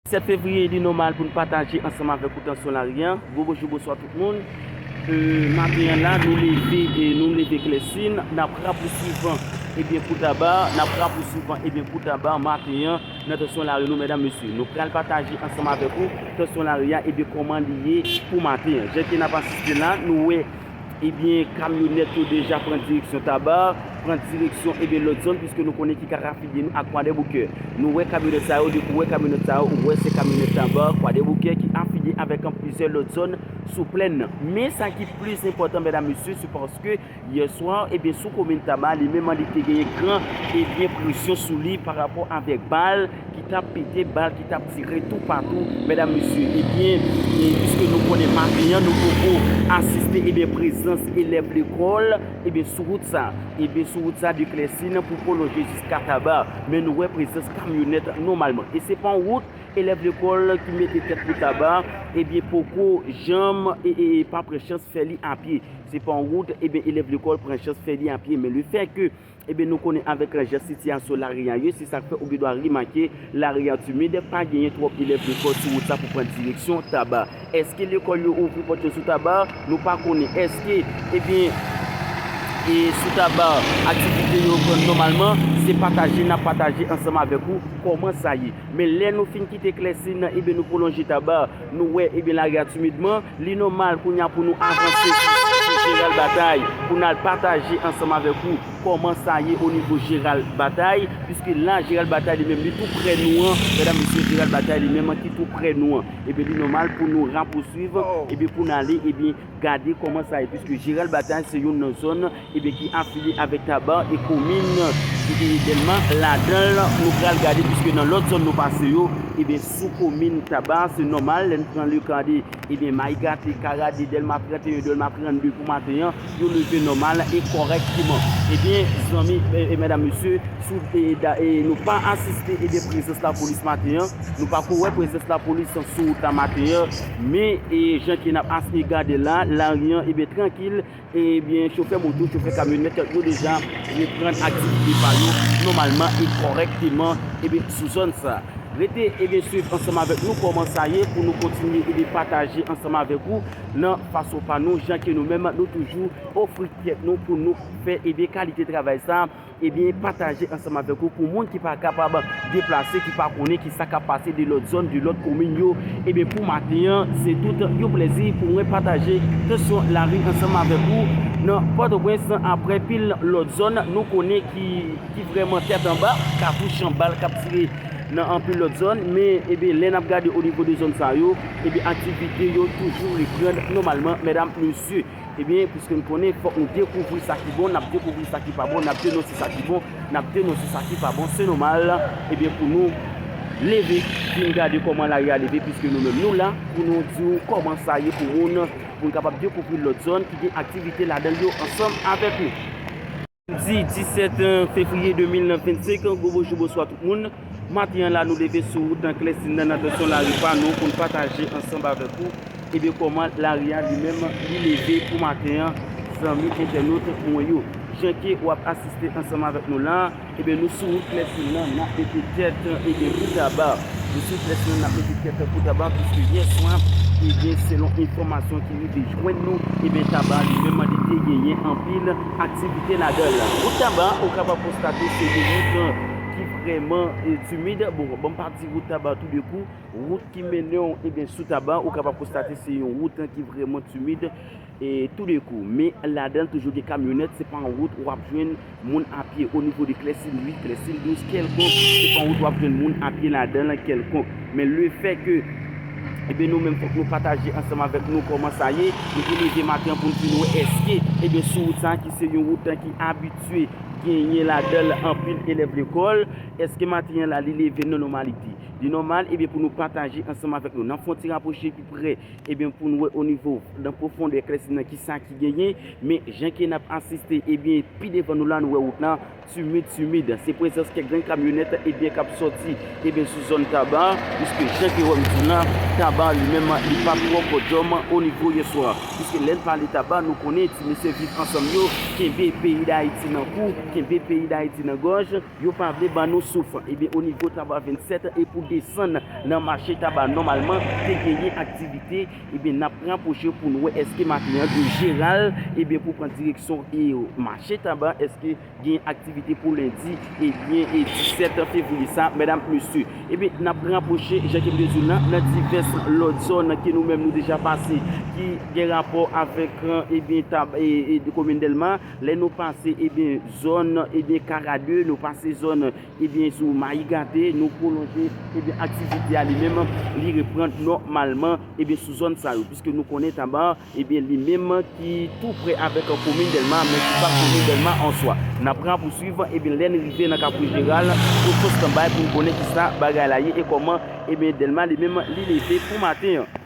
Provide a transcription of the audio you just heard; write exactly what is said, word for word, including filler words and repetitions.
Sèt fevriye, li nòmal pou n pataje ansanm avèk ou tansyon lari a. Gwo bonjou, bonswa tout moun. E, maten an la, nou leve, e, nou leve klèsin, n ap rapouswiv, ebyen, kou taba, n ap rapouswiv, ebyen, kou taba, maten an, nan tansyon lari nou, medam, mesye. Nou pral pataje ansanm avèk ou tansyon lari a, ebyen, kòman li ye pou maten an. Jan ke n ap asiste la, nou wè, ebyen, kamyonèt yo deja pran direksyon Taba, pran direksyon, ebyen, lòt zòn, piske nou konnen ki ka afilye nou ak Kwadèboukè. Nou wè kamyonèt sa yo, depi w wè kamyonèt sa yo, ou wè se kamyonèt Taba, Kwadèboukè ki afilye avèk plizyè lòt zòn sou plèn nan. Men sa ki plis enpòtan, medam, mesye, se paske yè swa, ebyen, sou komin Taba, li menm li te genyen gran, ebyen, presyon sou li pa rapò avèk bal ki t ap pete, bal ki t ap tire toupatou, medam, mesye. Ebyen, e, piske nou konnen maten an, nou poko asiste, ebyen, prezans elèv lekòl, ebyen, sou wout sa. Ebyen, sou wout sa de Klèsin pou pwolonje jiska Taba. Men nou wè prezans kamyonèt nòmalman. E se pa yon wout elèv lekòl ki mete tèt pou Taba, ebyen, poko janm e, e, e pa pran chans fè li apye. Se pa yon wout, ebyen, elèv lekòl pran chans fè li apye. Men lefètke, ebyen, nou konnen avèk jan sitiyasyon lari a ye, se sa k fè ou gendwa remake lari a timid, pa genyen twòp elèv lekòl sou wout sa pou pran direksyon Taba. Èske lekòl yo ouvri pòt yo sou Taba? Nou pa konnen. Èske, ebyen, e sou Taba, aktivite yo reprann nòmalman? Se pataje n ap pataje ansanm avèk ou kòman sa ye. Men lè nou fin kite Klèsin nan, ebyen, nou pwolonje Taba, nou wè, ebyen, lari a timidman, li nòmal kounye a pou nou avanse sou, sou Jeral Batay, pou n al pataje ansanm avèk ou kòman sa ye o nivo Jeral Batay, piske la, Jeral Batay li menm, li tou prè nou an, medam, mesye, Jeral Batay li menm ki tou prè nou an. Ebyen, li nòmal pou nou rapouswiv, ebyen, pou n ale, ebyen, gade kòman sa ye, piske Jeral Batay se youn nan zòn, ebyen, ki afilye avèk Taba e komin, e, e Dèlma ladan l, nou pral gade, piske nan lòt zòn nou pase yo, ebyen, sou komin Taba, se nòmal, lè n pran le ka de, ebyen, Mayigate, Karade, Dèlma trannteyen, Dèlma trannde pou maten an, yo leve nòmal e kòrèkteman. Ebyen, zanmi, e, e medam, mesye, sou, e, da, e, nou pa asiste, ebyen, prezans lapolis maten an, nou pa ko wè prezans lapolis sou wout la maten an, men, e, jan ke n ap as-, e, gade la, lari an, ebyen, trankil, ebyen, chofè moto, chofè kamyonèt, yo deja reprann aktivite pa yo nòmalman e kòrèkteman, ebyen, sou zòn sa. Rete, ebyen, swiv ansanm avèk nou kòman sa ye pou nou kontinye, ebyen, pataje ansanm avèk ou nan fason pa nou, jan ke nou menm, nou toujou ofri tèt nou pou nou fè, ebyen, kalite travay sa, ebyen, pataje ansanm avèk ou pou moun ki pa kapab deplase, ki pa konnen ki sa k ap pase de lòt zòn, de lòt komin yo. Ebyen, pou maten an, se tout yon plèzi pou mwen pataje tansyon lari ansanm avèk ou nan Pòtoprens, aprè pil lòt zòn nou konnen ki, ki vrèman tèt anba, katouch an bal k ap tire nan anpil lòt zòn, men, ebyen, lè n ap gade o nivo de zòn sa yo, ebyen, aktivite yo toujou reprann nòmalman, medam, mesye. Ebyen, piske n konnen, fòk nou dekouvri sa ki bon, n ap dekouvri sa ki pa bon, n ap denonse sa ki bon, n ap denonse sa ki pa bon. Se nòmal, ebyen, pou nou leve, vin gade kòman lari a leve, piske nou menm nou la, pou nou di w kòman sa ye pou moun, pou n kapab dekouvri lòt zòn ki gen aktivite ladan l yo ansanm avèk nou. Samdi disèt fevriye de mil vennsenk, gwo bonjou, bonswa tout moun. Maten an la, nou leve sou wout nan Klèsin nan, nan tansyon lari pa nou pou n pataje ansanm avèk ou, ebyen, kòman lari a li menm li leve pou maten an, zanmi entènot mwen yo. Jan ke w ap asiste ansanm avèk nou la, ebyen, nou sou wout Klèsin nan, n ap mete tèt, ebyen, pou Taba. Nou sou wout Klèsin nan, n ap mete tèt pou Taba, piske yè swa, ebyen, selon enfòmasyon ki rive jwenn nou, ebyen, Taba li menm li te genyen anpil aktivite ladan l. Wout Taba, ou kapab konstate se yon wout ki vrèman, e, timid. Bon, ban m pa di wout Taba toudekou, wout ki mennen w, ebyen, sou Taba, ou kapab konstate se yon wout ki vrèman timid, e, toudekou. Men ladan l toujou gen kamyonèt, se pa yon wout w ap jwenn moun apye. O nivo de Klèsin uit, Klèsin douz, kèlkonk, se pa yon wout w ap jwenn moun apye ladan l kèlkonk. Men lefètke, ebyen, nou menm, fòk nou pataje ansanm avèk nou kòman sa ye. Nou te leve maten an pou n vin wè èske, ebyen, sou wout sa a ki se yon wout ki abitye genyen ladan l anpil elèv lekòl, èske maten an la li leve nan nòmalite? Li nòmal, ebyen, pou nou pataje ansanm avèk nou. N ap fè yon ti rapwoche pi pre, ebyen, pou n wè o nivo, nan pwofondè Klèsin nan, ki sa ki genyen. Men, jan ke n ap asiste, ebyen, pi devan nou la, nou wè wout la timid, timid. Se prezans kèk grenn kamyonèt, ebyen, k ap sòti, ebyen, sou zòn Taba, piske jan ke w wè m di w la, Taba li menm, li pa twò kòdyòm o nivo yèswa. Piske lè n pale Taba, nou konnen ti mesye Viv Ansanm yo kenbe peyi Dayiti nan kou, kenbe peyi Dayiti nan gòj. Yo pa vle ban nou souf. Ebyen, o nivo Taba vennsèt, e pou desann nan mache Taba, nòmalman, te genyen aktivite. Ebyen, n ap rapwoche pou n wè èske maten an, gen Jeral, ebyen, pou pran direksyon e mache Taba, èske gen aktivite pou lendi, ebyen, e disèt fevriye sa, medam, mesye. Ebyen, n ap rapwoche, jan ke m te di w lan, nan divès lòt zòn ke nou menm nou deja pase, ki gen rapò avèk, ebyen, Taba, e, e, komin Dèlma. Lè nou pase, ebyen, zòn, ebyen, Kara de, nou pase zòn, ebyen, sou Mayi Gate, nou pwolonje, ebyen, aktivite a li menm, li reprann nòmalman, ebyen, sou zòn sa yo, piske nou konnen Taba, ebyen, li menm ki tou prè avèk komin Dèlma, men ki pa komin Dèlma an swa. N ap rapousuiv, ebyen, lè n rive nan Kapri Jeral, nou sou standby pou n konnen kisa bagay la ye e kòman, ebyen, Dèlma li menm, li leve pou maten an.